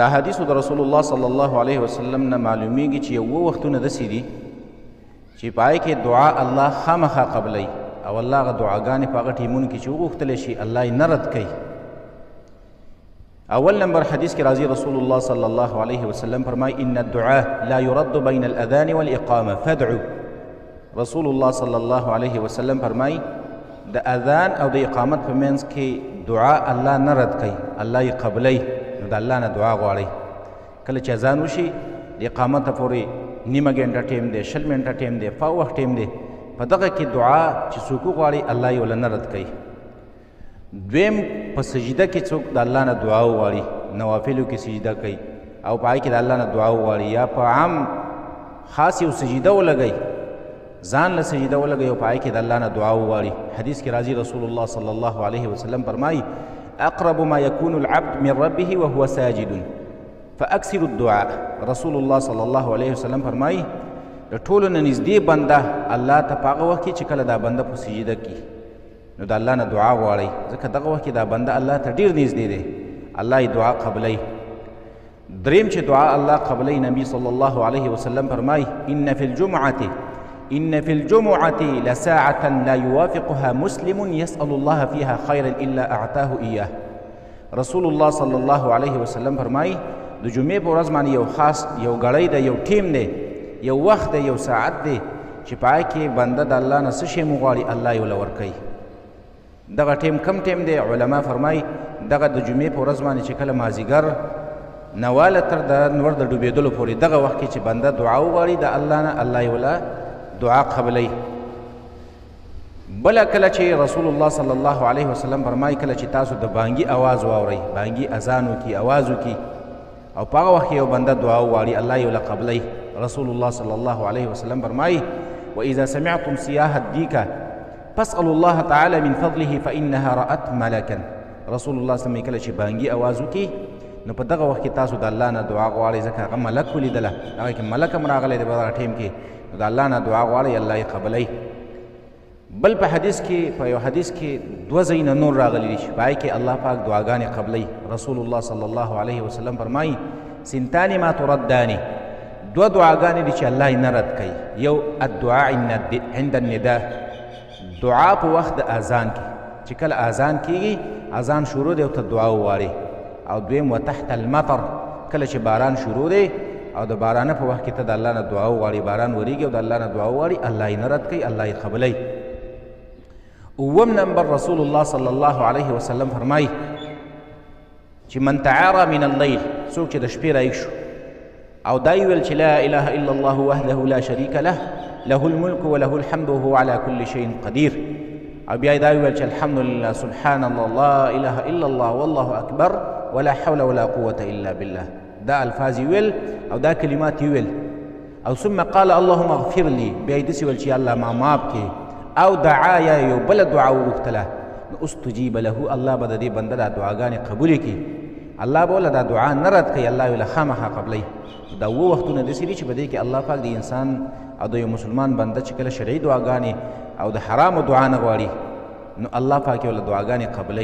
دا حدیث د رسول الله صلی الله علیه وسلم نه معلومیږي چې یو وختونه داسې دي چې په هغې کې دعا الله خامخا قبلوي، او الله هغه دعاګانې په هغه ټیمونو کې چې وغوښتلی شي الله یې نه رد کوي. اول نمبر حدیث کې راځي رسول الله صلی الله علیه وسلم فرمایي ان الدعاء لا يرد بین الاذان والاقامه فادعو. رسول الله صلی الله علیه وسلم فرمایي د اذان او د اقامت په منځ کې دعا الله نه رد کوي، الله یې قبلوي. نو د الله نه دعا غواړئ. کله چې اذان وشي د اقامت پورې نیمه ګنټه ټیم دی، 20 منټه ټیم دی، پاو وخت ټیم دی، په دغه کې دعا چې څوک وغواړي الله یې وله نه رد کوي. دویم، په سجده کې څوک د الله نه دعا وغواړي، نوافلو کې سجده کوي او په هغې کې د الله نه دعا وغواړي، یا په عام خاص یو سجده ولګوي، ځان له سجده ولګوي او په هغې کې د الله نه دعا وغواړي. حدیث کې راځي رسول الله صلی الله علیه وسلم فرمایي اقرب ما يكون العبد من ربه وهو ساجد فاکثروا الدعاء. رسول الله صلی الله علیه وسلم فرمایي د ټولو نه نږدې بنده الله ته په هغه وخت کې چې کله دا بنده په سجده کې، نو د الله نه دعا غواړئ، ځکه دغه وخت کې دا بنده الله ته ډېر نږدې دی، الله یې دعا قبلوي. دریم چې دعا الله قبلوي، نبی صلی الله علیه وسلم فرمایي ان في الجمعة لساعة لا يوافقها مسلم يسأل الله فيها خيرا إلا أعطاه إياه. رسول الله صلی الله علیه وسلم فرمایي د جمعې په ورځ باندې یو خاص یو ګړی دی، یو ټیم دی، یو وخت دی، یو ساعت دی چې په هغې کې بنده د الله نه څه شی وغواړي الله یې وله ورکوي. دغه ټیم کم ټیم دی؟ علما فرمایي دغه د جمعې په ورځ باندې چې کله مازیګر نواله تر د نور د ډوبېدلو پورې، دغه وخت کې چې بنده دعا وغواړي د الله نه، الله یې وله دعا قبلوي. بله کله چې رسول الله صلی الله علیه وسلم فرمایي کله چې تاسو د بانګي اواز واورئ، بانګي اذان وکړي، اواز وکړي، او په هغه وخت کې یو بنده دعا وغواړي الله یې وله قبلوي. رسول الله صلی الله علیه وسلم فرمایي واذا سمعتم صياح الديك فاسألوا الله تعالى من فضله فإنها رأت ملكا. رسول الله صلی الله علیه وسلم کله چې بانګي اواز وکړي نو په دغه وخت کې تاسو د الله نه دعا غواړئ، ځکه هغه ملک ولیدله، هغه کې ملک هم راغلی دی په دغه ټیم کې، نو د الله نه دعا غواړئ الله یې قبلوي. بل په حدیث کې، په یو حدیث کې دوه ځایونه نور راغلي دي چې په هغې کې الله پاک دعاګانې قبلوي. رسول الله صلی الله علیه وسلم فرمایي سنتان ما تردان، دوه دعاګانې دي چې الله یې نه رد کوي. یو الدعاء عند النداء، دعا په وخت د اذان کې چې کله اذان کیږي، اذان شروع دی او ته دعا وغواړې. او دویم وتحت المطر، کله چې باران شروع دی او د بارانه په وخت کې ته د الله نه دعا وغواړې، باران وریږي او د الله نه دعا وغواړي، الله یې نه رد کوي، الله یې قبلوي. اووم نمبر رسول الله صلی الله علیه وسلم فرمایي چې من تعارى من الليل، څوک چې د شپې راویښ شو او دا یې ویل چې لا اله الا الله وحده لا شریک له له الملك وله الحمد وهو على كل شيء قدير، او بیا یې دا ویل چې الحمد لله سبحان الله لا اله الا الله والله اکبر ولا حول ولا قوة الا بالله، دا الفاظ یې ویل او دا کلمات یې ویل، او ثم قال اللهم اغفر لي، بیا یې داسې ویل چې الله ما معاف کړې، او دعا یا یو بله دعا وغوښتله، نو استجیب له، الله به د دې بنده دا دعاګانې قبولې کړي، الله به ورله دا دعا نه رد کوي، الله یې ورله خامخا قبلوي. دا اووه وختونه داسې دي چې په دې کې الله پاک د انسان او د یو مسلمان بنده چې کله شرعي دعاګانې او د حرامو دعا نه غواړي نو الله پاک یې ورله دعاګانې قبلوي.